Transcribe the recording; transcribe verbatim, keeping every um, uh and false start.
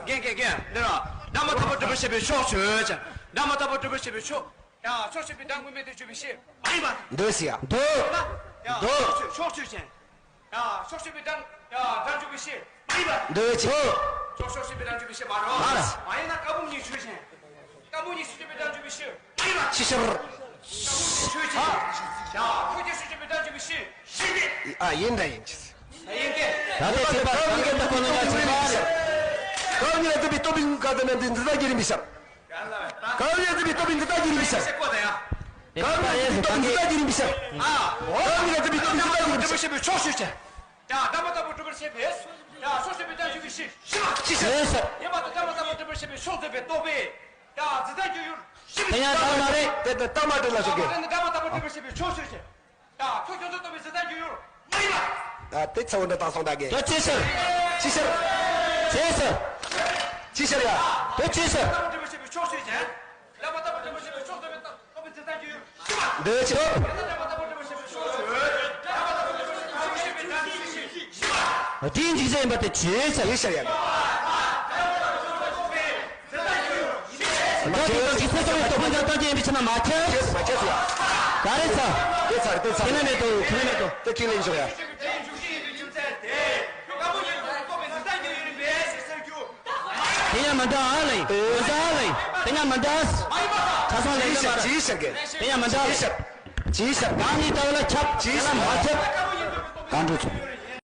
རྒན་རྒན་རྒན། འདི་ར། སྒྲ་མ་དག་པར་སྒྲུབ་པར་བྱེད་པའི་ཕྱོགས་ཆོས་ཅན། སྒྲ་མ་དག་པར་སྒྲུབ་པར་བྱེད་པའི་ཕྱོགས། ཡ། ཕྱོགས་ཆོས་པའི་སྒྲ་དངོས་མེད་དུ་གྱུར་པའི་ཕྱིར་མ་ཡིན་པ། འདོད་སྲིད་ཡ། འདོད། ཡ། འདོད། ཕྱོགས་ཆོས་ཕྱོགས་ཆོས་ཅན། ཡ། ཕྱོགས་ཆོས་པའི་སྒྲ། ཡ། སྒྲ་འཇུག་པའི་ཕྱིར་མ་ཡིན་པ། འདོད་ཆོས། ཕྱོགས་ཕྱོགས་ཆོས་པའི་སྒྲ་འཇུག་པའི་ཕྱིར་མ་རེད། མ་རེད། མ་ཡིན་ན་ཀ་བུམ་གཉིས་ཆོས་ཅན། ཀ་བུམ་གཉིས་ཕྱོགས་ཆོས་པའི་སྒྲ་འཇུག་པའི་ཕྱིར་མ་ཡིན་པ། ཅི་ཕྱིར། ཀ་བུམ་གཉིས་ཆོས་ཅན། ཡ། ཕྱོགས་ཆོས་ཕྱོགས་ཆོས་པའི་སྒྲ་འཇུག་པའི་ཕྱིར་ཕྱིར་ཏེ། ཨ། ཡིན་ད་ཡིན་ཅི། ཡིན་ཏེ། ད་ལྟའི་ཚིག་པ་ཀ་བུམ་གཉིས་ཀྱི་ཁོ་ན་ཡང་ཆོས་པ་རེད། ཀ་བུམ་གཉིས་ལ་བརྟེན་པའི་རྟོག་པའི་ངོ་བོ་གང་དེ་ན་འདི་འདི་དག་གི་རིམ་པའི་ཕྱིར། ཀ་བུམ་གཉིས་ལ་བརྟེན་པའི་རྟོག་པའི་འདི་དག་གི་རིམ་པའི་ཕྱིར། ཀ་བུམ་གཉིས་ལ་བརྟེན་པའི་རྟོག་པའི་འདི་དག་གི་རིམ་པའི་ཕྱིར། ཀ་བུམ་གཉིས་ལ་བརྟེན་པའི་རྟོག་པའི་འདི་དག་གི་རིམ་པའི་ཕྱིར། ཕྱོགས་ཆོས་ཅན། ཡ། སྒྲ་མ་དག་པར་སྒྲུབ་པར་བྱེད་པས། ཡ། ཕྱོགས་ཆོས་པའི་སྒྲ་འཇུག་པའི་ཕྱིར་ཕྱིར་མ། ཅི་ཕྱིར། ཡིན་པ་དང་སྒྲ་མ་དག་པར་སྒྲུབ་པར་བྱེད་པའི་ཕྱོགས་འཛིན་པའི་རྟོག་པས། ཡ། འཛིན་སྟངས་ཀྱི་ཡུལ་ཕྱིར། དེ་ཡང་རྟགས་མ་རེད། དེ་དེ་རྟགས་མ་རེད་ལ་ཞུ་གི། རྟགས་མ་རེད་ནི་སྒྲ་མ་དག་པར་སྒྲུབ་པར་བྱེད་པའི་ཕྱོགས་ཆོས་ཅན། ཡ། ཕྱོགས་ཆོས་ཅན་རྟོག་པའི་འཛིན་སྟངས་ཀྱི་ཡུལ་མ་ཡིན་པ། ཨ། དེ་ཚ་བོ་འདྲ་བཏང་སོང་ད་གི། དེ་ཅི་ཕྱིར། ཅི་ཕྱིར། ཅི་ཕྱིར། ཅི་ཕྱིར་ཡ། དེ་ཅི་ཕྱིར། སྒྲ་མ་དག་པར་སྒྲུབ་པར་བྱེད་པའི་ཕྱོགས་ཆོས་ཅན། སྒྲ་མ་དག་པར་སྒྲུབ་པར་བྱེད་པའི་ཕྱོགས་འཛིན་པའི་རྟོག་པས་འཛིན་སྟངས་ཀྱི་ཡུལ། འདོད་ཆོས། དེའི་འཇིག་རྟེན་ཡིན་པ་དེ་ཆོས་ཅན། ཡིན་ཤག་ཡ། སྒྲ་དེ་དང་འཇིག་ཚད་ཚང་བའི་རྟོག་པས་འཛིན་སྟངས་ཀྱི་ཡིན་པའི་ཕྱིར་ན་མ་ཁྱབ། ཁྱབ་མ་ཁྱབ་ཡ། ག་རེ་ཚ། དེ་ཚ་རེད་དེ་ཚ། ཁྱེད་ན་མེད་དོ་ཁྱེད་ན་མེད་དོ། དེ་ཁྱེད་ལེན་ཤོག་ཡ། དེ་ཡང་མི་འདྲ་ཨ་ལེ། མི་འདྲ་ཨ་ལེ། དེ་ཡང་མི་འདྲ། ཁ་སང་ལེ་ཡོད་མ་རེད། ཅི་ཟེར་གི། དེ་ཡང་མི་འདྲ། ཅི་ཟེར། ཅི་ཟེར། གང་ཉིད་ལྟ་བུ་ལ་ཁྱབ། ཅི་ཟེར། མ་ཁྱབ། གང་འགྲོ་ཚུལ།